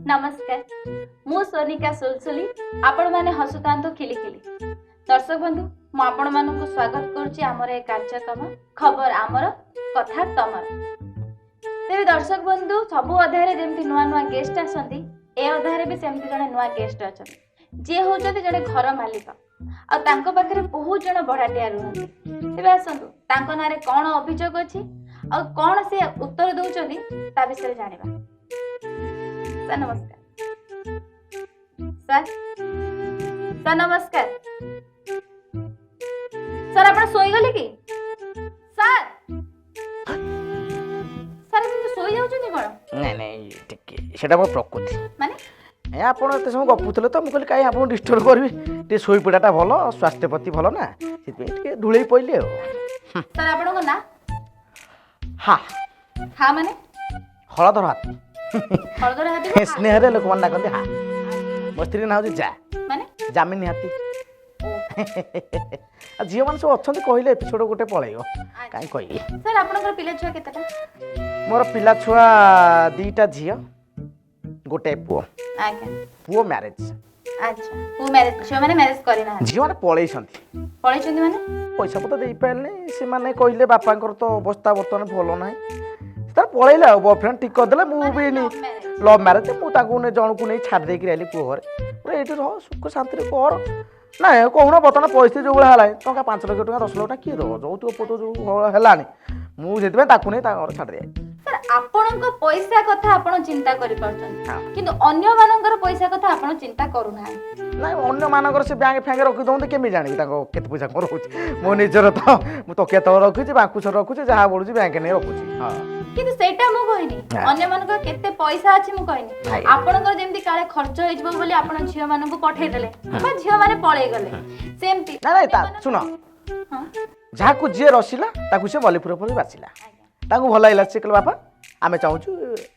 ନମସ୍କାର, ମୁଁ ସୋନିକା ସୁଲସୁଲି। ଆପଣମାନେ ହସୁଥାନ୍ତୁ ଖିଲି ଖିଲି। ଦର୍ଶକ ବନ୍ଧୁ, ମୁଁ ଆପଣମାନଙ୍କୁ ସ୍ୱାଗତ କରୁଛି ଆମର ଏ କାର୍ଯ୍ୟକ୍ରମ ଖବର ଆମର କଥା ତମର। ତେବେ ଦର୍ଶକ ବନ୍ଧୁ, ସବୁ ଅଧ୍ୟାୟରେ ଯେମିତି ନୂଆ ନୂଆ ଗେଷ୍ଟ ଆସନ୍ତି, ଏ ଅଧ୍ୟାୟରେ ବି ସେମିତି ଜଣେ ନୂଆ ଗେଷ୍ଟ ଅଛନ୍ତି, ଯିଏ ହେଉଛନ୍ତି ଜଣେ ଘର ମାଲିକ ଆଉ ତାଙ୍କ ପାଖରେ ବହୁତ ଜଣ ଭଡ଼ାଟିଆ ରୁହନ୍ତି। ତେବେ ଆସନ୍ତୁ ତାଙ୍କ ନାଁରେ କ'ଣ ଅଭିଯୋଗ ଅଛି ଆଉ କ'ଣ ସେ ଉତ୍ତର ଦେଉଛନ୍ତି ତା ବିଷୟରେ ଜାଣିବା। ସାର୍ ନମସ୍କାର। ସାର୍, ସାର୍ ନମସ୍କାର। ସାର୍, ଆପଣ ଶୋଇଗଲେ କି? ସାର୍, ସାର୍, ଏମିତି ଶୋଇଯାଉଛନ୍ତି କ'ଣ? ନାଇଁ ନାଇଁ, ଟିକେ ସେଇଟା ମୋ ପ୍ରକୃତି। ମାନେ? ଏ ଆପଣ ଏତେ ସମୟ ଗପୁଥିଲେ ତ, ମୁଁ କହିଲି କାହିଁ ଆପଣଙ୍କୁ ଡିଷ୍ଟର୍ବ କରିବି, ଟିକେ ଶୋଇପଡ଼ିବାଟା ଭଲ, ସ୍ୱାସ୍ଥ୍ୟ ପ୍ରତି ଭଲ ନା, ସେଥିପାଇଁ ଟିକେ ଢୁଳେଇ ପଡ଼ିଲି ଆଉ। ସାର୍, ଆପଣଙ୍କ ନାଁ? ହା। ହା ମାନେ? ହଳଧର ହାତୀ। ହଳଧର ହାତୀ? ସ୍ନେହରେ ଲୋକମାନେ ଡାକନ୍ତି ହା। ମୋ ସ୍ତ୍ରୀ ନାଁ ହେଉଛି ଯା। ମାନେ? ଜାମିନୀ ହାତୀ। ଆଉ ଝିଅମାନେ ସବୁ ଅଛନ୍ତି, କହିଲେ ଏପିସୋଡ଼ ଗୋଟେ ପଳେଇବ, କାହିଁ କହିବି। ସାର୍, ଆପଣଙ୍କର ପିଲା ଛୁଆ କେତେଟା? ମୋର ପିଲା ଛୁଆ 2ଟା ଝିଅ, ଗୋଟେ ପୁଅ। ଆଜ୍ଞା। ପୁଅ ମ୍ୟାରେଜ। ଆଚ୍ଛା, ପୁଅ ମ୍ୟାରେଜ, ଝିଅମାନେ ମ୍ୟାରେଜ କରିନାହାନ୍ତି? ଝିଅମାନେ ପଳେଇଛନ୍ତି। ପଳେଇଛନ୍ତି ମାନେ? ପଇସା ପତ୍ର ଦେଇପାରିଲେନି। ସେମାନେ କହିଲେ ବାପାଙ୍କର ତ ଅବସ୍ଥା ବର୍ତ୍ତମାନ ଭଲ ନାହିଁ, ତାର ପଳେଇଲେ ଆଉ ବୟଫ୍ରେଣ୍ଡ ଠିକ୍ କରିଦେଲେ। ମୁଁ ବି ଲଭ୍ ମ୍ୟାରେଜ। ମୁଁ ତାକୁ ଜଣକୁ ନେଇ ଛାଡ଼ି ଦେଇକି ଆଇଲି ପୁଅ ଘରେ, ପୁରା ଏଇଠି ରହ, ସୁଖ ଶାନ୍ତିରେ କର। ନାଇଁ କହୁନ, ବର୍ତ୍ତମାନ ପରିସ୍ଥିତି ଯେଉଁ ଭଳିଆ ହେଲାଣି, ଟଙ୍କା 5 ଲକ୍ଷ ଟଙ୍କା, 10 ଲକ୍ଷ ଟଙ୍କା କିଏ ଦେବ? ଯୌତୁକ ପତ୍ର ଯେଉଁ ହେଲାଣି, ମୁଁ ସେଥିପାଇଁ ତାକୁ ନେଇ ତାଙ୍କ ଘରେ ଛାଡ଼ି ଦେଇଛି। ସାର୍, ଆପଣଙ୍କ ପଇସା କଥା ଆପଣ ଚିନ୍ତା କରିପାରୁଛନ୍ତି, କିନ୍ତୁ ଅନ୍ୟମାନଙ୍କର ପଇସା କଥା ଆପଣ ଚିନ୍ତା କରୁନାହାନ୍ତି। ନାଇଁ, ଅନ୍ୟମାନଙ୍କର ସେ ବ୍ୟାଙ୍କ ଫ୍ୟାଙ୍କ ରଖି ଦଉନ୍ତି, କେମିତି ଜାଣିବି ତାଙ୍କ କେତେ ପଇସା କ'ଣ ରହୁଛି? ମୋ ନିଜର ତ ମୁଁ ତକିଆ ତଳେ ରଖୁଛି, ବାଙ୍କୁଶରେ ରଖୁଛି, ଯାହା ବଢୁଛି ବ୍ୟାଙ୍କ ନେଇ ରଖୁଛି। ହଁ, କିନ୍ତୁ ସେଇଟା ମୁଁ କହିନି, ଅନ୍ୟମାନଙ୍କର କେତେ ପଇସା ଅଛି ମୁଁ କହିନି। ଆପଣଙ୍କର ଯେମିତି କାଳେ ଖର୍ଚ୍ଚ ହେଇଯିବ ବୋଲି ଆପଣ ଝିଅ ମାନଙ୍କୁ ପଠେଇଦେଲେ ବା ଝିଅ ମାନେ ପଳେଇଗଲେ, ସେମିତି। ନାଇଁ ନାଇଁ, ଶୁଣ, ଯାହାକୁ ଯିଏ ରସିଲା ତାକୁ ସେ ମଲ୍ଲିପୁର ପରେ ବାସିଲା। ତାଙ୍କୁ ଭଲ ଲାଗିଲା, ସେ କହିଲେ ବାପା ଆମେ ଚାହୁଁଛୁ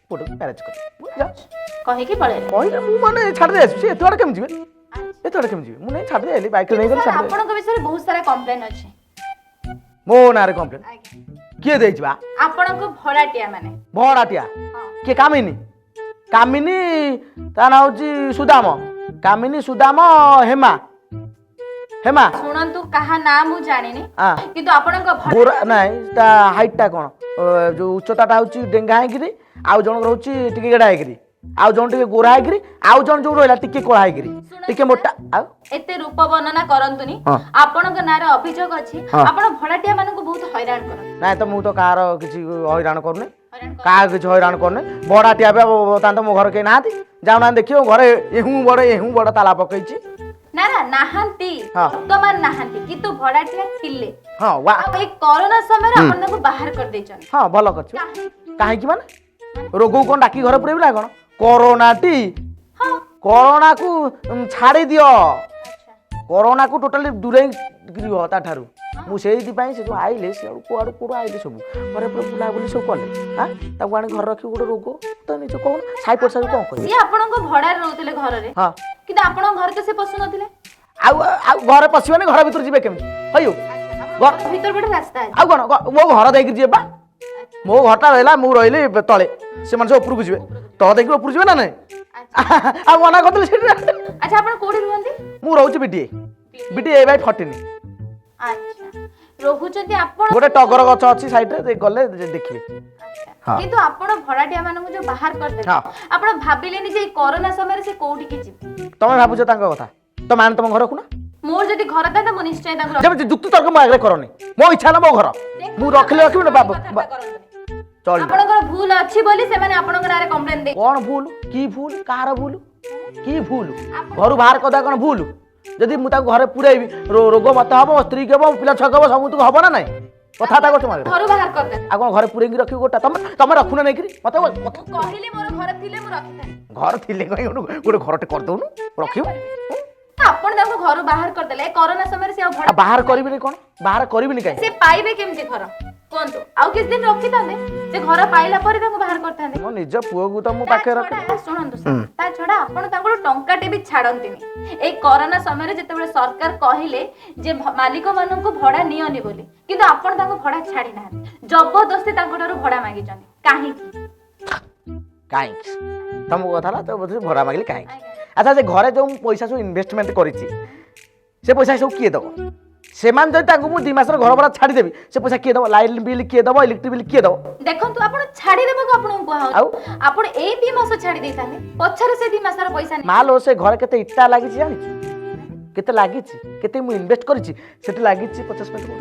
ପୁଅଟାକୁ ମ୍ୟାରେଜ କରିବୁ, କହିକି ପଳେଇଲେ। କହିଲେ ମୁଁ ମାନେ ଛାଡ଼ି ଦେଇ ଆସିବି, ସେ ଏତେ ବାଟ କେମିତି ଯିବେ? ଏତେ ବାଟ କେମିତି ଯିବେ? ମୁଁ ନେଇ ଛାଡ଼ି ଦେଇ ଆଇଲି, ବାଇକରେ ନେଇଗଲି। ଆପଣଙ୍କ ବିଷୟରେ ବହୁତ ସାରା କମ୍ପ୍ଲେନ୍ ଅଛି। ମୋ ନାଁରେ କମ୍ପ୍ଲେନ୍ କିଏ ଦେଇଛି ବା? ଆପଣଙ୍କ ଭଡ଼ାଟିଆ ମାନେ। ଭଡ଼ାଟିଆ କିଏ? କାମିନୀ। କାମିନୀ, ତା ନାଁ ହଉଛି ସୁଦାମ। କାମିନୀ, ସୁଦାମ, ହେମା। ହେମା। ଶୁଣନ୍ତୁ, କାହା ନାଁ ମୁଁ ଜାଣିନି, କିନ୍ତୁ ଆପଣଙ୍କ ଗୋରା ନାଇଁ, ତା ହାଇଟଟା କ'ଣ, ଯୋଉ ଉଚ୍ଚତାଟା ହଉଛି ଡେଙ୍ଗା ହେଇକିରି, ଆଉ ଜଣଙ୍କର ହଉଛି ଟିକେ ଗେଡ଼ା ହେଇକିରି, ଆଉ ଜଣ ଟିକେ ଗୋରା ହେଇକିରି, ଆଉ ଜଣ ଯୋଉ ରହିଲା ଟିକେ କଳା ହେଇକିରି, ଟିକେ ମୋଟା। ଆଉ ଏତେ ରୂପ ବର୍ଣ୍ଣନା କରନ୍ତୁନି। ଆପଣଙ୍କ ନାଁରେ ଅଭିଯୋଗ ଅଛି, ଆପଣ ଭଡ଼ାଟିଆ ମାନଙ୍କୁ ବହୁତ ହଇରାଣ କରନ୍ତି। ନାଇଁ ତ, ମୁଁ ତ କାହାର କିଛି ହଇରାଣ କରୁନି, କାହା କିଛି ହଇରାଣ କରୁନି। ଭଡ଼ାଟିଆ ବି ବର୍ତ୍ତମାନ ତ ମୋ ଘରେ କେହି ନାହାନ୍ତି, ଯାଉନାହାନ୍ତି ଦେଖିବ ଘରେ ଏହୁଁ ବଡ଼ ଏହୁଁ ବଡ଼ ତାଲା ପକେଇଛି। ନା ନା, ନାହାନ୍ତି, ବର୍ତ୍ତମାନ ନାହାନ୍ତି, କିନ୍ତୁ ଭଡ଼ାଟିଆ ଥିଲେ। ହଁ, ଆଉ ଏଇ କରୋନା ସମୟରେ ଆପଣ ତାଙ୍କୁ ବାହାର କରିଦେଇଛନ୍ତି। ହଁ, ଭଲ କରିଛୁ। କାହିଁକି ମାନେ? ରୋଗକୁ କ'ଣ ଡାକି ଘରେ ପୁରେଇବି ନା କ'ଣ? କରୋନାଟି, କରୋନାକୁ ଛାଡ଼ି ଦିଅ, କରୋନାକୁ ଟୋଟାଲି ଦୂରେଇ ରୁହ ତାଠାରୁ। ମୁଁ ସେଇଥିପାଇଁ ସେ ଯେଉଁ ଆଇଲେ, ସେ କୁଆଡ଼ୁ କୁଆଡ଼ୁ ଆଇଲେ, ସବୁ ଘରେ ପୁରା ବୁଲାବୁଲି ସବୁ କଲେ। ହଁ, ତାକୁ ଆଣି ଘରେ ରଖିବୁ ଗୋଟେ ରୋଗ ତ ନିଜ କହୁନ, ସାହି ପଡ଼ିଶାକୁ କ'ଣ କହିବେ? ସିଏ ଆପଣଙ୍କ ଭଡ଼ାରେ ରହୁଥିଲେ ଘରରେ? ହଁ। କିନ୍ତୁ ଆପଣଙ୍କ ଘରେ ତ ସେ ପଶୁନଥିଲେ। ଆଉ ଆଉ ଘରେ ପଶିବନି, ଘର ଭିତରୁ ଯିବେ କେମିତି? ହଇଉ ଭିତର ପଟେ ରାସ୍ତା। ଆଉ କ'ଣ, ମୋ ଘର ଦେଇକି ଯିବେ ବା। ମୋ ଘରଟା ରହିଲା, ମୁଁ ରହିଲି ତଳେ, ସେମାନେ ସବୁ ଉପରକୁ ଯିବେ, ତଳ ଦେଇକି ଉପରକୁ ଯିବେ ନା ନାଇଁ? ଆଉ ମନା କରିଦେଲି ସେଠି। ଆଚ୍ଛା, ଆପଣ କୋଉଠି ରୁହନ୍ତି? ମୁଁ ରହୁଛି ବିଟିଏ, ବିଟିଏ ଏ ବାଇ 14। ଆଚ୍ଛା, ରହୁଛନ୍ତି ଆପଣ। ଗୋଟେ ଟଗର ଗଛ ଅଛି ସାଇଡରେ, ଗଲେ ଦେଖିବେ। କିନ୍ତୁ ଆପଣ ଭଡ଼ାଟିଆ ମାନଙ୍କୁ ଯୋଉ ବାହାର କରିଦେଲେ, ଆପଣ ଭାବିଲେନି ଯେ କରୋନା ସମୟରେ ସେ କୋଉଠିକି ଯିବେ? ତମେ ଭାବୁଛ ତାଙ୍କ କଥା, ତମେ ଆଣି ତମ ଘର ରଖୁନା। ମୋର ଯଦି ଘର ଥାନ୍ତା ମୁଁ ନିଶ୍ଚୟ ତାଙ୍କୁ। ଯେମିତି ଯୁକ୍ତି ତର୍କ ମୋ ଆଗରେ କରନି। ମୋ ଇଚ୍ଛା ହେଲା ମୋ ଘର, ମୁଁ ରଖିଲେ ରଖିବି ନା ଚଳିବ। ଆପଣଙ୍କର ଭୁଲ ଅଛି ବୋଲି ସେମାନେ ଆପଣଙ୍କ ନାଁରେ କମ୍ପ୍ଲେନ ଦେଇ। କ'ଣ ଭୁଲ? କି ଭୁଲ? କାହାର ଭୁଲ? କି ଭୁଲ? ଘରୁ ବାହାର କରିଦେବା କ'ଣ ଭୁଲ? ଯଦି ମୁଁ ତାକୁ ଘରେ ପୁରେଇବି, ରୋଗ ମତେ ହବ, ମୋ ସ୍ତ୍ରୀ ହବ, ମୋ ପିଲା ଛୁଆକୁ ହବ, ସମସ୍ତଙ୍କୁ ହବ ନା ନାଇଁ? କଥାବାର୍ତ୍ତା କରୁଛ ମୋ ଆଗରେ। ଘରୁ ବାହାର କରିଦେଲେ ଆଉ କ'ଣ ଘରେ ପୁରେଇକି ରଖିବୁ ଗୋଟା? ତମେ ତମେ ରଖୁନ ନେଇକିରି ମତେ କହିଲି, ମୋର ଘର ଥିଲେ ମୁଁ ରଖିଥାନ୍ତି। ଘର ଥିଲେ କାଇଁ ଗୋଟେ ଘରଟେ କରିଦଉନୁ, ରଖିବୁ। ଆପଣ ତାଙ୍କୁ ଘରୁ ବାହାର କରିଦେଲେ କରୋନା ସମୟରେ, ସେ ଆଉ ଭଡ଼ା ବାହାର କରିବିନି କ'ଣ? ବାହାର କରିବିନି କାଇଁ? ସେ ପାଇବେ କେମିତି ଘର କୁହନ୍ତୁ? ଆଉ କିଛି ଦିନ ରଖିଥାନ୍ତେ, ସେ ଘର ପାଇଲା ପରେ ତାଙ୍କୁ ବାହାର କରିଥାନ୍ତେ। ମୋ ନିଜ ପୁଅକୁ ତ ମୁଁ ପାଖରେ ରଖେ। ଶୁଣନ୍ତୁ, ତା ଛଡା ଆପଣ ତାଙ୍କଠୁ ଟଙ୍କାଟେ ବି ଛାଡନ୍ତିନି। ଏଇ କରୋନା ସମୟରେ ଯେତେବେଳେ ସରକାର କହିଲେ ଯେ ମାଲିକ ମାନଙ୍କୁ ଭଡା ନିଅନି ବୋଲି, କିନ୍ତୁ ଆପଣ ତାଙ୍କୁ ଭଡା ଛାଡି ନାହାନ୍ତି, ଜବରଦସ୍ତି ତାଙ୍କ ଠାରୁ ଭଡା ମାଗିଛନ୍ତି, କାହିଁକି? କାହିଁକି? ତମ କଥା ହେଲା ତ ଭଡ଼ା ମାଗିଲି କାହିଁକି? ଆଚ୍ଛା, ସେ ଘରେ ଯେଉଁ ମୁଁ ପଇସା ସବୁ ଇନଭେଷ୍ଟମେଣ୍ଟ କରିଛି, ସେ ପଇସା ସବୁ କିଏ ଦେବ? ସେମାନେ ଯଦି ତାଙ୍କୁ ମୁଁ 2 ମାସର ଘର ଭଡ଼ା ଛାଡ଼ିଦେବି, ସେ ପଇସା କିଏ ଦେବ? ଲାଇନ୍ ବିଲ୍ କିଏ ଦେବ? ଇଲେକ୍ଟ୍ରିକ୍ ବିଲ୍ କିଏ ଦେବ? ଦେଖନ୍ତୁ, ଆପଣ ଛାଡିଦେବାକୁ ଆପଣଙ୍କୁ କୁହା ଆଉ? ଆପଣ ଏଇ 2 ମାସ ଛାଡି ଦେଇଥାନ୍ତେ, ପଛରେ ସେ 2 ମାସର ପଇସା ମା ଲୋ, ସେ ଘରେ କେତେ ଇଟା ଲାଗିଛି ଜାଣିଛୁ? କେତେ ଲାଗିଛି, କେତେ ମୁଁ ଇନଭେଷ୍ଟ କରିଛି ସେଠି ଲାଗିଛି? 50, 50,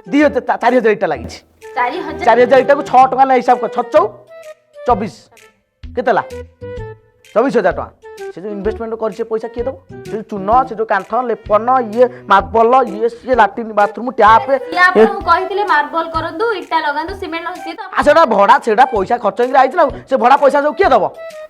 2000, 4000 ଇଟା ଲାଗିଛି। 4000? 4000 ଇଟାକୁ 6 ଟଙ୍କା ନା ହିସାବ କର, 6 ଚଉ 24, କେତେ ହେଲା? 24,000 ଟଙ୍କା। ସେ ଯେଉଁ ଇନଭେଷ୍ଟମେଣ୍ଟ କରିছে, ପଇସା କିଏ ଦେବ? ସେ ଯେଉଁ ଚୂନ, ସେ ଯେଉଁ କାନ୍ଥ ଲେପନ, ଇଏ ମାର୍ବଲ, ଇଏ ସିଏ, ଲାଟ୍ରିନ୍ ବାଥରୁମ୍ ଟ୍ୟାପ୍। ସିଏ ଆପଣଙ୍କୁ କହିଥିଲେ ମାର୍ବଲ କରନ୍ତୁ, ଇଟା ଲଗାନ୍ତୁ, ସିମେଣ୍ଟ ଲଗାନ୍ତୁ, ସିଏ ତ ଆଉ ସେଟା ଭଡ଼ା, ସେଟା ପଇସା ଖର୍ଚ୍ଚ ହେଇକି ଆଇଛି ନା, ଆଉ ସେ ଭଡ଼ା ପଇସା ସବୁ କିଏ ଦେବ?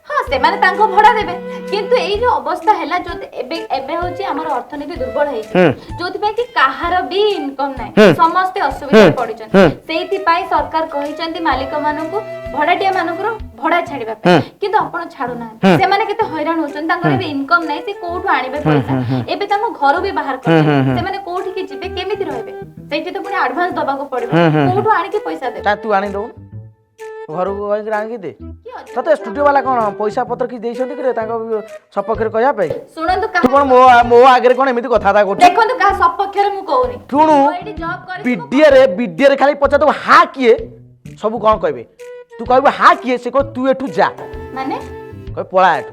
ହଁ, ସେମାନେ ତାଙ୍କ ଭଡ଼ା ଦେବେ, କିନ୍ତୁ ଏଇ ଯୋଉ ଅବସ୍ଥା ହେଲା, ଯୋଉ ଏବେ ଏବେ ହଉଛି ଆମର ଅର୍ଥନୀତି ଦୁର୍ବଳ ହେଇଛି, ଯୋଉଥିପାଇଁ କି କାହାର ବି ଇନକମ ନାହିଁ, ସମସ୍ତେ ଅସୁବିଧାରେ ପଡିଛନ୍ତି। ସେଇଥିପାଇଁ ସରକାର କହିଛନ୍ତି ମାଲିକ ମାନଙ୍କୁ ଭଡାଟିଆ ମାନଙ୍କର ଭଡା ଛାଡିବା ପାଇଁ, କିନ୍ତୁ ଆପଣ ଛାଡୁନାହାନ୍ତି। ସେମାନେ କେତେ ହଇରାଣ ହଉଛନ୍ତି, ତାଙ୍କର ଏବେ ଇନକମ ନାହିଁ, ସେ କୋଉଠୁ ଆଣିବେ ପଇସା? ଏବେ ତାଙ୍କ ଘରୁ ବି ବାହାର କରିଛନ୍ତି, ସେମାନେ କୋଉଠିକି ଯିବେ, କେମିତି ରହିବେ? ସେଇଠି ତ ପୁଣି ଆଡଭାନ୍ସ ଦବାକୁ ପଡିବ, କୋଉଠୁ ଆଣିକି ପଇସା ଦେବେ? ତା ତୁ ଆଣି ଦଉନୁ, ଘରକୁ କହିକି ଆଣିକି ଦେ। କି ଅଛି? ତତେ ଷ୍ଟୁଡିଓ ବାଲା କ'ଣ ପଇସା ପତ୍ର କିଛି ଦେଇଛନ୍ତି କି ରେ ତାଙ୍କ ସପକ୍ଷରେ କହିବା ପାଇଁ? ଶୁଣନ୍ତୁ, ତୁ କାହା କ'ଣ ମୋ ଆଗରେ କ'ଣ ଏମିତି କଥାବାର୍ତ୍ତା କରୁଛୁ? ଦେଖନ୍ତୁ, କାହା ସପକ୍ଷରେ ମୁଁ କହୁନି। ଶୁଣୁ, ମୁଁ ଏଇଠି ଜବ୍ କରିଛି। ବିଡିଏରେ ବିଡିଏରେ ଖାଲି ପଚାରିଦେବୁ ହା କିଏ, ସବୁ କ'ଣ କହିବେ। ତୁ କହିବୁ ହା କିଏ, ସେ କହିବ ତୁ ଏଠୁ ଯା। ମାନେ? କହିବେ ପଳା ଏଠୁ।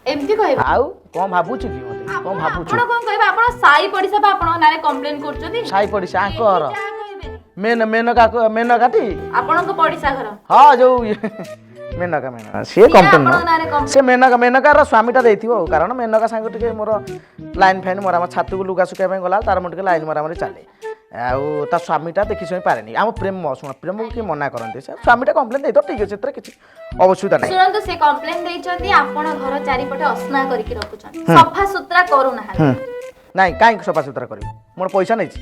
ଏମିତି କହିବେ? ଆଉ କ'ଣ ଭାବୁଛୁ କି ମତେ? କ'ଣ ଭାବୁଛୁ? ଆପଣ କଣ କହିବେ? ଆପଣ ସାଇ ପଡିଶା ବା ଆପଣଙ୍କ ନାଁରେ କମ୍ପ୍ଲେନ କରୁଛନ୍ତି। ସାଇ ପଡ଼ିଶା ଆଙ୍କ ଘର? କେହି ଯାହା କହିବେନି। ମେନ ମେନକା ମେନକାଟି। ଆପଣଙ୍କ ପଡିଶା ଘର। ହଁ, ଯୋଉ ମେନକା ମେନକା, ସିଏ ସିଏ କମ୍ପ୍ଲେନ୍ ଆପଣଙ୍କ ନାଁରେ complain- ସେ ମେନକା, ମେନକାର ସ୍ୱାମୀଟା ଦେଇଥିବ ଆଉ, କାରଣ ମେନକା ସାଙ୍ଗ ଟିକେ ମୋର ଲାଇନ୍ ଫାଇନ୍ ମରାମରି, ଛାତକୁ ଲୁଗା ଶୁଖାଇବା ପାଇଁ ଗଲା, ତାର ମୋର ଟିକେ ଲାଇନ୍ ମରାମରି ଚାଲେ। ଆଉ ତା ସ୍ୱାମୀଟା ଦେଖି ଶୁଣି ପାରେନି ଆମ ପ୍ରେମ। ଶୁଣ, ପ୍ରେମକୁ କିଏ ମନା କରନ୍ତି? ସେ ସ୍ୱାମୀଟା କମ୍ପ୍ଲେନ୍ ଦେଇଥିବ, ଠିକ୍ ଅଛି, ସେଥିରେ କିଛି ଅସୁବିଧା ନାହିଁ। ଶୁଣନ୍ତୁ, ସେ କମ୍ପ୍ଲେନ ଦେଇଛନ୍ତି ଆପଣ ଘର ଚାରିପଟେ ଅସନା କରିକି ରଖୁଛନ୍ତି, ସଫା ସୁତରା କରୁନାହାନ୍ତି। ନାଇଁ, କାହିଁକି ସଫାସୁତରା କରିବି? ମୋର ପଇସା ନେଇଛି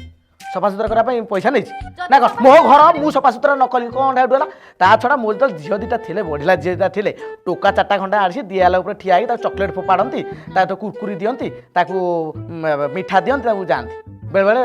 ସଫାସୁତରା କରିବା ପାଇଁ? ପଇସା ନେଇଛି ନା କ'ଣ? ମୋ ଘର ମୁଁ ସଫାସୁତରା ନ କଲି କ'ଣ ଏଠୁ ହେଲା? ତା ଛଡ଼ା ମୋର ଯେତେବେଳେ ଝିଅ ଦୁଇଟା ଥିଲେ, ବଢ଼ିଲା ଝିଅ ଦୁଇଟା ଥିଲେ, ଟୋକା ଚାରିଟା ଖଣ୍ଡେ ଆସି ଦିଆଲା ଉପରେ ଠିଆ ହେଇକି ତାକୁ ଚକୋଲେଟ୍ ଫୋପାଡ଼ନ୍ତି, ତାକୁ କୁରକୁରି ଦିଅନ୍ତି, ତାକୁ ମିଠା ଦିଅନ୍ତି, ତାକୁ ଯାଆନ୍ତି ବେଳେବେଳେ।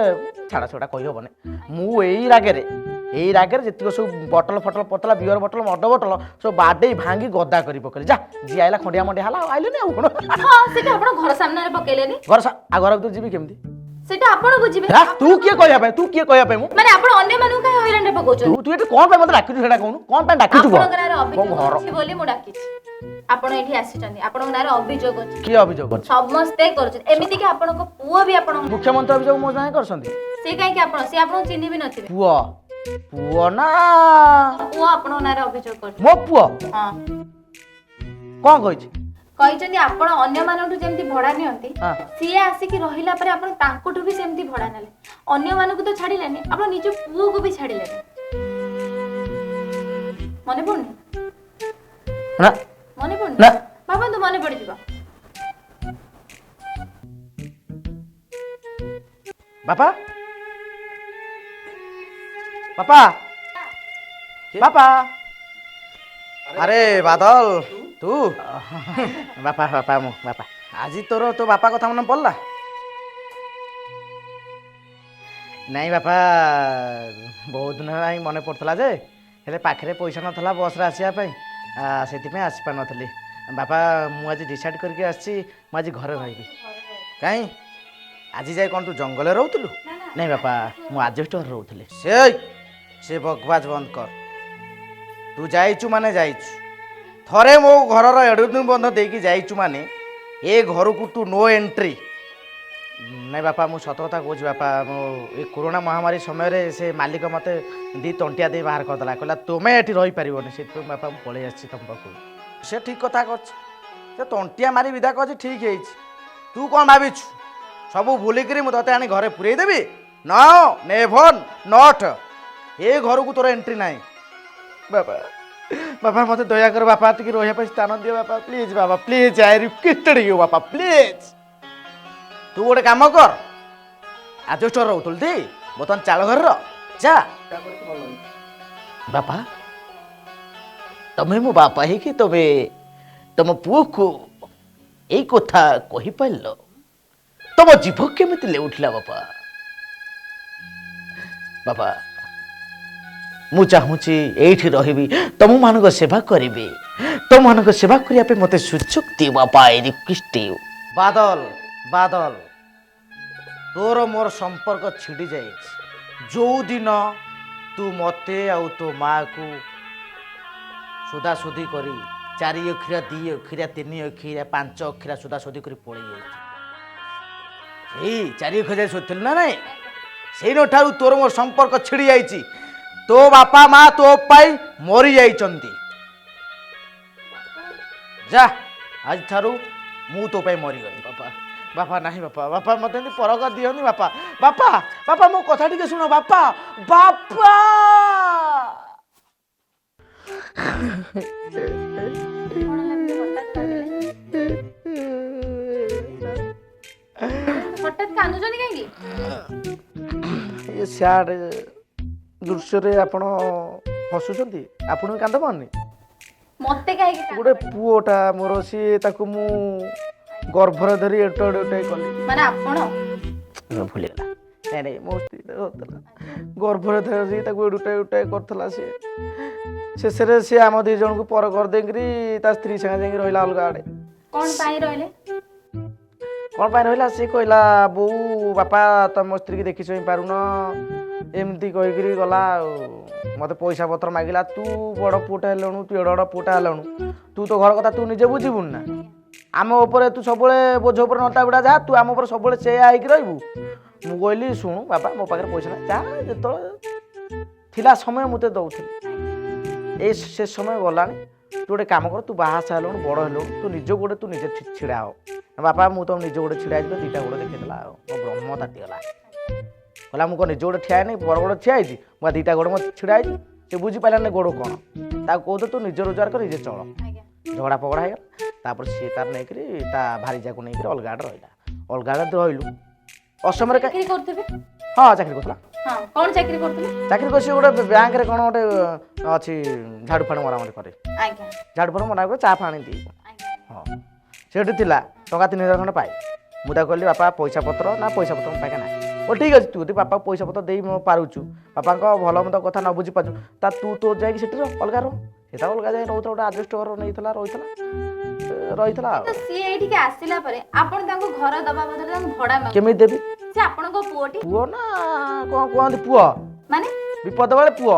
ଛାଡ଼, ସେଗୁଡ଼ା କହିହେବନି। ମୁଁ ଏଇ ରାଗରେ ଯେତିକ ସବୁ ବଟଲ ଫଟଲ ପଡ଼ିଥିଲା, ବିୟର ବଟଲ, ମଦ ବଟଲ, ସବୁ ବାଡ଼େଇ ଭାଙ୍ଗି ଗଦା କରି ପକେଇଲି। ଯା, ଯିଏ ଆଇଲା ଖଣ୍ଡିଆ ମଣ୍ଡିଆ ହେଲା, ଆଉ ଆଇଲେନି, ଆଉ କ'ଣ? ହଁ, ସେଟା ଆପଣ ଘର ସାମ୍ନାରେ ପକେଇଲେନି। ଘର ଆଉ ଘର ଭିତରୁ ଯିବି କେମିତି? ସେଟା ଆପଣ ବୁଝିବେ। ହେ, ତୁ କିଏ କହିବା ପାଇଁ? ତୁ କିଏ କହିବା ପାଇଁ? ମୁଁ ମାନେ ଆପଣ ଅନ୍ୟମାନଙ୍କୁ କାହିଁ ହଇରାଣରେ ପକଉଛନ୍ତି? ତୁ ଏଠି କ'ଣ ପାଇଁ ମତେ ଡାକିଛୁ ସେଇଟା କହୁନୁ। କ'ଣ ପାଇଁ ଡାକିଛୁ କହ? ଆପଣଙ୍କ ନାଁରେ କଣ ଅଭିଯୋଗ ଘର ଅଛି ବୋଲି ମୁଁ ଡାକିଛି। ଆପଣ ଏଠି ଆସିଛନ୍ତି, ଆପଣଙ୍କ ନାଁରେ ଅଭିଯୋଗ ଅଛି। କିଏ ଅଭିଯୋଗ କରିଛି? ସମସ୍ତେ କରୁଛନ୍ତି, ଏମିତି କି ଆପଣଙ୍କ ପୁଅ ବି ଆପଣଙ୍କ ମୁଖ୍ୟମନ୍ତ୍ରୀ ଅଭିଯୋଗ ମୋ ସାଙ୍ଗେ କରିଛନ୍ତି? ସେ କାହିଁକି, ଆପଣ ସେ ଆପଣଙ୍କୁ ଚିହ୍ନି ବି ନଥିବେ। ପୁଅ, ପୁଅ ନା? ପୁଅ ଆପଣଙ୍କ ନାଁରେ ଅଭିଯୋଗ କରୁଛନ୍ତି। ମୋ ପୁଅ? ହଁ। କ'ଣ କହିଛି? କହିଛନ୍ତି ଆପଣ ଅନ୍ୟମାନଙ୍କଠୁ ଯେମିତି ଭଡା ନିଅନ୍ତି, ସିଏ ଆସିକି ରହିଲା ପରେ ଆପଣ ତାଙ୍କଠୁ ବି ସେମିତି ଭଡା ନେଲେ। ଅନ୍ୟମାନଙ୍କୁ ତ ଛାଡ଼ିଲେନି, ଆପଣ ନିଜ ପୁଅକୁ ବି ଛାଡ଼ିଲେନି। ମନେ ପଡୁନି? ନା। ମନେ ପଡୁନି? ନା। ଭାବନ୍ତୁ, ମନେ ପଡିଯିବ। ବାପା, ବାପା, ବାପା! ଆରେ ବାଦଲ, ତୁ? ବାପା, ବାପା, ମୁଁ ବାପା। ଆଜି ତୋର ତୋ ବାପା କଥା ମନେ ପଡ଼ିଲା? ନାଇଁ ବାପା, ବହୁତ ଦିନ ହେଲାଣି ମନେ ପଡ଼ୁଥିଲା ଯେ, ହେଲେ ପାଖରେ ପଇସା ନଥିଲା ବସ୍ରେ ଆସିବା ପାଇଁ, ସେଥିପାଇଁ ଆସିପାରିନଥିଲି। ବାପା, ମୁଁ ଆଜି ଡିସାଇଡ଼୍ କରିକି ଆସିଛି, ମୁଁ ଆଜି ଘରେ ରହିବି। କାଇଁ, ଆଜି ଯାଇ କ'ଣ ତୁ ଜଙ୍ଗଲରେ ରହୁଥିଲୁ? ନାଇଁ ବାପା, ମୁଁ ଆଜବେଷ୍ଟର ରହୁଥିଲି। ସେ ସେ ବକବାଜ ବନ୍ଦ କର। ତୁ ଯାଇଛୁ ମାନେ ଯାଇଛୁ। ଥରେ ମୋ ଘରର ଏଡ଼ୁ ବନ୍ଧ ଦେଇକି ଯାଇଛୁ ମାନେ ଏ ଘରକୁ ତୁ ନୋ ଏଣ୍ଟ୍ରି। ନାଇଁ ବାପା, ମୁଁ ସତ କଥା କହୁଛି ବାପା। ମୁଁ ଏ କୋରୋନା ମହାମାରୀ ସମୟରେ ସେ ମାଲିକ ମୋତେ ଦି ତଣ୍ଟିଆ ଦେଇ ବାହାର କରିଦେଲା, କହିଲା ତୁମେ ଏଠି ରହିପାରିବନି। ସେଥିପାଇଁ ବାପା, ମୁଁ ପଳେଇ ଆସିଛି ତମ ପାଖକୁ। ସେ ଠିକ୍ କଥା କରିଛି, ସେ ତଣ୍ଟିଆ ମାରି ବିଦା କରିଛି, ଠିକ୍ ହେଇଛି। ତୁ କ'ଣ ଭାବିଛୁ, ସବୁ ଭୁଲିକିରି ମୁଁ ତତେ ଆଣି ଘରେ ପୁରେଇ ଦେବି? ନ, ନେଭର not. ଏ ଘରକୁ ତୋର ଏଣ୍ଟ୍ରି ନାହିଁ। ବାପା, ବାପା, ମୋତେ ଦୟାକର ବାପା, ଟିକେ ରହିବା ପାଇଁ ସ୍ଥାନ ଦିଅ ବାପା। ପ୍ଲିଜ୍ ବାପା, ପ୍ଲିଜ୍, I ରିକ୍ୱେଷ୍ଟେଡ୍ you ବାପା, ପ୍ଲିଜ୍। ତୁ ଗୋଟେ କାମ କର, ଆଜବେଷ୍ଟର ରହୁଥିଲୁ ଟି, ବର୍ତ୍ତମାନ ଚାଳ ଘରର ଯା। ବାପା, ତମେ ମୋ ବାପା ହେଇକି ତମେ ତମ ପୁଅକୁ ଏଇ କଥା କହିପାରିଲ? ତମ ଜିଭ କେମିତି ଲେଉଠିଲା ବାପା? ବାପା, ମୁଁ ଚାହୁଁଛି ଏଇଠି ରହିବି, ତମମାନଙ୍କ ସେବା କରିବି। ତମମାନଙ୍କ ସେବା କରିବା ପାଇଁ ମୋତେ ସୁଯୋଗ ଦିଅ ବାପା, I request you. ବାଦଲ, ବାଦଲ, ତୋର ମୋର ସମ୍ପର୍କ ଛିଡ଼ି ଯାଇଛି ଯୋଉଦିନ ତୁ ମୋତେ ଆଉ ତୋ ମାଆକୁ ସୁଧାସୁଧି କରି 4 ଅକ୍ଷରିଆ, 2 ଅକ୍ଷରିଆ, 3 ଅକ୍ଷରିଆ, 5 ଅକ୍ଷରିଆ ସୁଧାସୁଧି କରି ପଳେଇ ଯାଇଛି। ସେଇ 4 ଅକ୍ଷରିଆ ଶୋଧିଥିଲୁ ନା ନାଇଁ? ସେଇଠାରୁ ତୋର ମୋର ସମ୍ପର୍କ ଛିଡ଼ି ଯାଇଛି। ତୋ ବାପା ମା ତୋ ପାଇଁ ମରି ଯାଇଛନ୍ତି। ଯା, ଆଜିଠାରୁ ମୁଁ ତୋ ପାଇଁ ମରିଗଲି। ବାପା, ବାପା, ନାହିଁ ବାପା, ବାପା, ମୋତେ ଏମିତି ପର ଦିଅନି ବାପା। ବାପା, ବାପା, ମୋ କଥା ଟିକେ ଶୁଣ ବାପା, ବାପା। କଣ ହେଲା ଏମିତି ହଠାତ୍ କାନ୍ଦିଲେ? ହଠାତ୍ କାନ୍ଦୁଛନ୍ତି କାହିଁକି? ଏ ସ୍ୟାଡ୍ ଦୃଶ୍ୟରେ ଆପଣ ହସୁଛନ୍ତି, ଆପଣଙ୍କୁ କାନ୍ଦ ପାଉନି? ମତେ କାହିଁକି କାନ୍ଦ ଗୋଟେ ମାଡିବ? ପୁଅଟା ମୋର, ସିଏ ତାକୁ ମୁଁ ଗର୍ଭରେ ଧରି ଏଟ ଏଟ କଲି। ମାନେ ଆପଣ ଭୁଲିଗଲା। ନାଇଁ ନାଇଁ, ମୋ ସ୍ତ୍ରୀଟା ଧରିଥିଲା ଗର୍ଭରେ ଧରି, ତାକୁ ଏଡୁଟା ଏଡୁଟା କରୁଥିଲା ସିଏ। ଶେଷରେ ସିଏ ଆମ ଦି ଜଣଙ୍କୁ ପର କରିଦେଇକିରି ତା ସ୍ତ୍ରୀ ସାଙ୍ଗେ ଯାଇକି ରହିଲା ଅଲଗା ଆଡ଼େ। କଣ ପାଇଁ ରହିଲେ? କ'ଣ ପାଇଁ ରହିଲା? ସିଏ କହିଲା, ବୋଉ ବାପା, ତମ ସ୍ତ୍ରୀକି ଦେଖି ଶୁଣି ପାରୁନ, ଏମିତି କହିକିରି ଗଲା। ଆଉ ମୋତେ ପଇସା ପତ୍ର ମାଗିଲା। ତୁ ବଡ଼ ପୁଅଟା ହେଲୁଣୁ, ତୁ ଏଡ଼େ ବଡ଼ ପୁଅଟା ହେଲୁଣୁ, ତୁ ତୋ ଘର କଥା ତୁ ନିଜେ ବୁଝିବୁନି ନା? ଆମ ଉପରେ ତୁ ସବୁବେଳେ ବୋଝ ଉପରେ ନଟା ବିଡ଼ା ଯାହା, ତୁ ଆମ ଉପରେ ସବୁବେଳେ ସେୟା ହେଇକି ରହିବୁ? ମୁଁ କହିଲି, ଶୁଣୁ ବାପା, ମୋ ପାଖରେ ପଇସା ନାହିଁ। ଯାହା ଯେତେବେଳେ ଥିଲା ସମୟ ମୁଁ ତୋତେ ଦେଉଥିଲି, ଏ ସେ ସମୟ ଗଲାଣି। ତୁ ଗୋଟେ କାମ କର, ତୁ ବାହା ସାହା ହେଲୁଣୁ, ବଡ଼ ହେଲୁଣୁ, ତୁ ନିଜ ଗୋଡ଼େ ତୁ ନିଜେ ଛିଡ଼ା ହ। ବାପା, ମୁଁ ତମ ନିଜ ଗୋଡ଼େ ଛିଡ଼ା ହେଇଯିବ। 2ଟା ଗୋଡ଼ ଦେଖେଇଦେଲା ଆଉ ମୋ ବ୍ରହ୍ମ ତାତିଗଲା। କହିଲା, ମୁଁ କ'ଣ ନିଜ ଗୋଡ଼ ଠିଆ ହେଇନି, ବଡ଼ ଗୋଡ଼ ଠିଆ ହେଇଛି? ମୁଁ 2ଟା ଗୋଡ଼ ମୋ ଛିଡ଼ା ହେଇଛି। ସେ ବୁଝିପାରିଲାନି ଗୋଡ଼ କ'ଣ। ତାକୁ କହୁଛ ତୁ ନିଜ ରୋଜଗାର କର, ନିଜେ ଚଳ। ଝଗଡ଼ା ଫଗଡ଼ା ହେଇଗଲା। ତାପରେ ସିଏ ତାର ନେଇକରି ତା ଭାରିଜାକୁ ନେଇକରି ଅଲଗା ଆଡ଼େ ରହିଲା। ଅଲଗା ଆଡ଼େ ରହିଲୁ ଅସମୟରେ। ଚାକିରି କରୁଥିବେ? ହଁ, ଚାକିରି କରୁଥିଲା। ହଁ, କଣ ଚାକିରି କରୁଥିଲେ? ଚାକିରି କରି ସିଏ ଗୋଟେ ବ୍ୟାଙ୍କରେ କ'ଣ ଗୋଟେ ଅଛି, ଝାଡ଼ୁ ଫାଡ଼ୁ ମରାମରି କରେ। ଝାଡ଼ୁ ଫାଡ଼ୁ ମରାମରି କରି ଚା ଫା ଆଣି ଦିଏ। ହଁ, ସେଠି ଥିଲା, ଟଙ୍କା 3000 ଖଣ୍ଡେ ପାଏ। ମୁଁ ତାକୁ କହିଲି, ବାପା, ପଇସା ପତ୍ର ନା, ପଇସା ପତ୍ର ମୋ ପାଖେ ନାହିଁ। ଓ ଠିକ୍ ଅଛି, ତୁ ଯଦି ବାପା ପଇସା ପତ୍ର ଦେଇ ପାରୁଛୁ, ବାପାଙ୍କ ଭଲ ମନ୍ଦ କଥା ନ ବୁଝିପାରୁଛୁ, ତା ତୁ ତୋ ଯାଇକି ସେଠି ରହ, ଅଲଗା ରହ। ସେ ତା ଅଲଗା ଯାଇ ରହୁଥିଲା, ଗୋଟେ ଆଜବେଷ୍ଟ ଘର ନେଇଥିଲା, ରହିଥିଲା ରହିଥିଲା। ଆଉ ତ ସିଏ ଏଇଠିକି ଆସିଲା ପରେ ଆପଣ ତାଙ୍କୁ ଘର ଦବା ବଦଳରେ ତାଙ୍କୁ ଭଡା ମାଗୁ? କେମିତି ଦେବି? ସେ ଆପଣଙ୍କ ପୁଅଟି। ପୁଅ ନା କ'ଣ କୁହନ୍ତି ପୁଅ? ମାନେ ବିପଦ ବେଳେ ପୁଅ,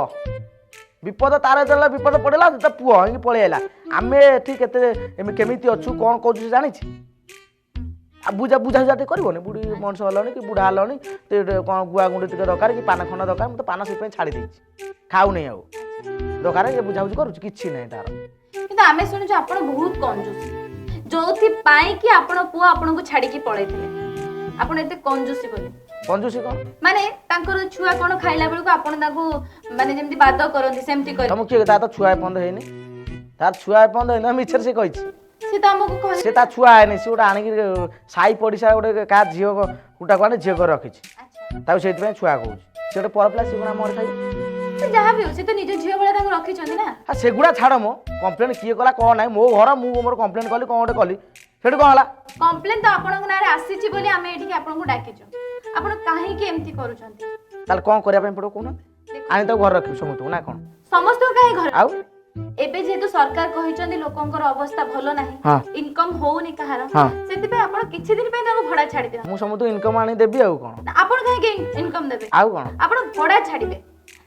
ବିପଦ ତାର ଯେତେବେଳେ ବିପଦ ପଡ଼ିଲା ତ ପୁଅ ହେଇକି ପଳେଇ ଆଇଲା। ଆମେ ଏଠି କେତେ କେମିତି ଅଛୁ, କ'ଣ କହୁଛୁ ସେ ଜାଣିଛି? ଆଉ ବୁଝା ବୁଝା ଟିକେ କରିବନି? ବୁଢ଼ୀ ମଣିଷ ହେଲଣି କି ବୁଢ଼ା ହେଲଣି, କ'ଣ ଗୁଆ ଗୁଣ୍ଡି ଟିକେ ଦରକାର କି ପାନ ଖଣ୍ଡ ଦରକାର। ମୁଁ ତ ପାନ ସେଥିପାଇଁ ଛାଡ଼ି ଦେଇଛି, ଖାଉନି ଆଉ। ଦରକାର ଇଏ ବୁଝାବୁଝି କରୁଛି? କିଛି ନାହିଁ ତାର। କିନ୍ତୁ ଆମେ ଶୁଣିଛୁ ଆପଣ ବହୁତ କଞ୍ଜୁସ, ଯୋଉଥିପାଇଁ କି ଆପଣ ପୁଅ ଆପଣଙ୍କୁ ଛାଡିକି ପଳେଇଥିଲେ, ଆପଣ ଏତେ କଞ୍ଜୁସି ବୋଲି। କଞ୍ଜୁସି କ'ଣ? ମାନେ ତାଙ୍କର ଛୁଆ କ'ଣ ଖାଇଲା ବେଳକୁ ଆପଣ ତାଙ୍କୁ ମାନେ ଯେମିତି ବାଦ କରନ୍ତି ସେମିତି କରି। ତମକୁ କିଏ? ତାର ତ ଛୁଆ ଏପର୍ଯ୍ୟନ୍ତ ହେଇନି, ତାର ଛୁଆ ଏପର୍ଯ୍ୟନ୍ତ ହେଇନି। ମିଛରେ ସେ କହିଛି? ସେ ତ ଆମକୁ କହିଲେ। ସେ ତା ଛୁଆ ହେଇନି। ସେ ଗୋଟେ ଆଣିକି ସାହି ପଡ଼ିଶା ଗୋଟେ କାହା ଝିଅ ଗୋଟାକୁ ଆଣି ଝିଅ କରି ରଖିଛି, ତାକୁ ସେଇଥିପାଇଁ ଛୁଆ କହୁଛି। ସେ ଗୋଟେ ପର ପିଲା, ସେ କଣ ଆମ ଘରେ ଖାଇବ? ସେ ଯାହା ବି ହଉ, ସେ ତ ନିଜ ଝିଅ ଭଳିଆ ତାଙ୍କୁ ରଖିଛନ୍ତି ନା। ଆ ସେଗୁଡ଼ା ଛାଡ଼, ମୋ କମ୍ପ୍ଲେନ୍ କିଏ କଲା କ'ଣ ନାହିଁ, ମୋ ଘର, ମୁଁ ମୋର କମ୍ପ୍ଲେନ୍ କଲି, କ'ଣ ଗୋଟେ କଲି, ସେଠୁ କ'ଣ ହେଲା? କମ୍ପ୍ଲେନ୍ ତ ଆପଣଙ୍କ ନାଁରେ ଆସିଛି ବୋଲି ଆମେ ଏଠିକି ଆପଣଙ୍କୁ ଡାକିଛୁ। ଆପଣ କାହିଁକି ଏମିତି କରୁଛନ୍ତି? ତାହେଲେ କ'ଣ କରିବା ପାଇଁ ପଡ଼ିବ କହୁନାହାନ୍ତି? ଆଣି ତାକୁ ଘରେ ରଖିବି ସମସ୍ତଙ୍କୁ ନା କ'ଣ? ସମସ୍ତଙ୍କୁ କାହିଁ ଘରେ? ଆଉ ଏବେ ଯେହେତୁ ସରକାର କହିଛନ୍ତି ଲୋକଙ୍କର ଅବସ୍ଥା ଭଲ ନାହିଁ, ଇନକମ୍ ହଉନି କାହାର, ସେଥିପାଇଁ ଆପଣ କିଛି ଦିନ ପାଇଁ ତାଙ୍କୁ ଭଡା ଛାଡି ଦିଅନ୍ତୁ। ମୁଁ ସମସ୍ତଙ୍କୁ ଇନକମ୍ ଆଣି ଦେବି ଆଉ କ'ଣ? ଆପଣ କାହିଁକି ଇନକମ୍ ଦେବେ? ଆଉ କ'ଣ? ଆପଣ ଭଡା ଛାଡିବେ।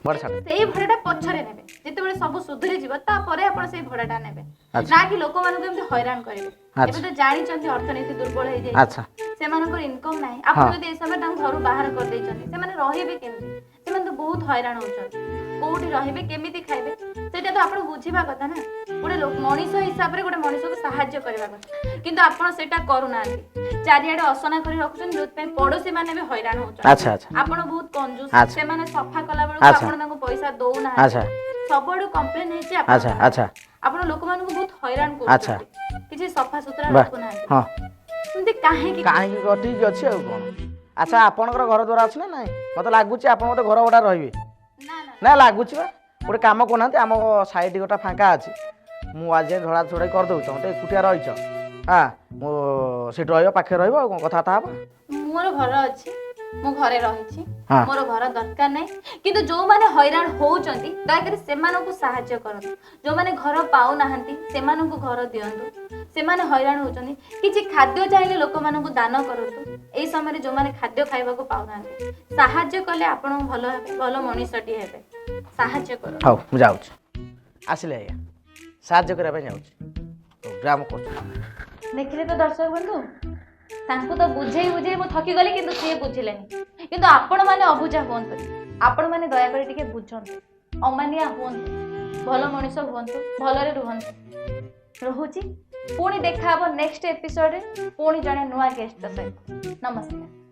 ଭଡା ଛାଡ଼। ସେଇ ଭଡାଟା ପଛରେ ନେବେ, ଯେତେବେଳେ ସବୁ ସୁଧୁରି ଯିବ ତାପରେ ଆପଣ ସେଇ ଭଡାଟା ନେବେ, ନା କି ଲୋକମାନଙ୍କୁ ଏମିତି ହଇରାଣ କରିବେ। ଏବେ ତ ଜାଣିଛନ୍ତି ଅର୍ଥନୀତି ଦୁର୍ବଳ ହେଇଯାଇଛି, ସେମାନଙ୍କର ଇନକମ୍ ନାହିଁ। ଆପଣ ଯଦି ଏ ସମୟରେ ତାଙ୍କୁ ଘରୁ ବାହାର କରିଦେଇଛନ୍ତି, ସେମାନେ ରହିବେ କେମିତି? ସେମାନେ ତ ବହୁତ ହଇରାଣ ହଉଛନ୍ତି। କୋଉଠି ରହିବେ, କେମିତି ଖାଇବେ, ସେଇଟା ତ ଆପଣ ବୁଝିବା କଥା ନା। ଗୋଟେ ମଣିଷ ହିସାବରେ ଗୋଟେ ମଣିଷକୁ ସାହାଯ୍ୟ କରିବା କଥା, କିନ୍ତୁ ଆପଣ ସେଇଟା କରୁନାହାନ୍ତି। ଚାରିଆଡେ ଅସନା କରି ରଖୁଛନ୍ତି, ଯୋଉଥିପାଇଁ ପଡୋଶୀ ମାନେ ବି ହଇରାଣ ହଉଛନ୍ତି। ଆଚ୍ଛା ଆଚ୍ଛା ଆପଣ ବହୁତ କଞ୍ଜୁସ। ସେମାନେ ସଫା କଲା ବେଳକୁ ଆପଣ ତାଙ୍କୁ ପଇସା ଦଉନାହାନ୍ତି। ସବୁଆଡୁ କମ୍ପ୍ଲେନ ହେଇଛି ଆଚ୍ଛା ଆଚ୍ଛା ଆପଣ ଲୋକମାନଙ୍କୁ ବହୁତ ହଇରାଣ କରୁଛନ୍ତି, କିଛି ସଫା ସୁତୁରା ରଖୁନାହାନ୍ତି। ଏମିତି କାହିଁକି? କାହିଁକି? ଠିକ ଅଛି, ଆଉ କ'ଣ? ଆଚ୍ଛା, ଆପଣଙ୍କର ଘର ଦ୍ୱାର ଅଛି ନା ନାଇଁ? ମୋତେ ଲାଗୁଛି ଆପଣ ଗୋଟେ ଘର ଭଡ଼ା ରହିବେ। ନା ନା। ନା, ଲାଗୁଛି ବା। ଗୋଟେ କାମ କରୁନାହାନ୍ତି, ଆମ ସାଇଡ଼ ଘରଟା ଫାଙ୍କା ଅଛି, ମୁଁ ଆଜି ଯାଇ ଝଡ଼ା ଝଡ଼ାଇ କରିଦେଉଛି। ତମେ ତ ଏକୁଟିଆ ରହିଛ, ହଁ, ମୁଁ ସେଠି ରହିବ, ପାଖରେ ରହିବ, ଆଉ କ'ଣ କଥାବାର୍ତ୍ତା ହେବା। ମୋର ଘର ଅଛି, ମୁଁ ଘରେ ରହିଛି, ହଁ। ମୋର ଘର ଦରକାର ନାହିଁ। କିନ୍ତୁ ଯୋଉମାନେ ହଇରାଣ ହଉଛନ୍ତି, ଦୟାକରି ସେମାନଙ୍କୁ ସାହାଯ୍ୟ କରନ୍ତୁ। ଯୋଉମାନେ ଘର ପାଉନାହାନ୍ତି, ସେମାନଙ୍କୁ ଘର ଦିଅନ୍ତୁ। ସେମାନେ ହଇରାଣ ହଉଛନ୍ତି। କିଛି ଖାଦ୍ୟ ଚାହିଁଲେ ଲୋକମାନଙ୍କୁ ଦାନ କରନ୍ତୁ। ଏଇ ସମୟରେ ଯୋଉମାନେ ଖାଦ୍ୟ ଖାଇବାକୁ ପାଉନାହାନ୍ତି, ସାହାଯ୍ୟ କଲେ ଆପଣ ଭଲ ହେବେ, ଭଲ ମଣିଷଟିଏ ହେବେ। ସାହାଯ୍ୟ କରନ୍ତୁ। ହଉ, ମୁଁ ଯାଉଛି। ଆସିଲେ ଆଜ୍ଞା, ସାହାଯ୍ୟ କରିବା ପାଇଁ ଯାଉଛି। ପ୍ରୋଗ୍ରାମ କରୁଛୁ। ଦେଖିଲେ ତ ଦର୍ଶକ ବନ୍ଧୁ, ତାଙ୍କୁ ତ ବୁଝେଇ ବୁଝେଇ ମୁଁ ଥକିଗଲି, କିନ୍ତୁ ସିଏ ବୁଝିଲେନି। କିନ୍ତୁ ଆପଣମାନେ ଅବୁଝା ହୁଅନ୍ତୁନି। ଆପଣମାନେ ଦୟାକରି ଟିକେ ବୁଝନ୍ତୁ, ଅମାନିଆ ହୁଅନ୍ତୁ, ଭଲ ମଣିଷ ହୁଅନ୍ତୁ, ଭଲରେ ରୁହନ୍ତୁ। ରହୁଛି, ପୁଣି ଦେଖା ହବ ନେକ୍ସଟ ଏପିସୋଡରେ, ପୁଣି ଜଣେ ନୂଆ ଗେଷ୍ଟଙ୍କ ସହିତ। ନମସ୍କାର।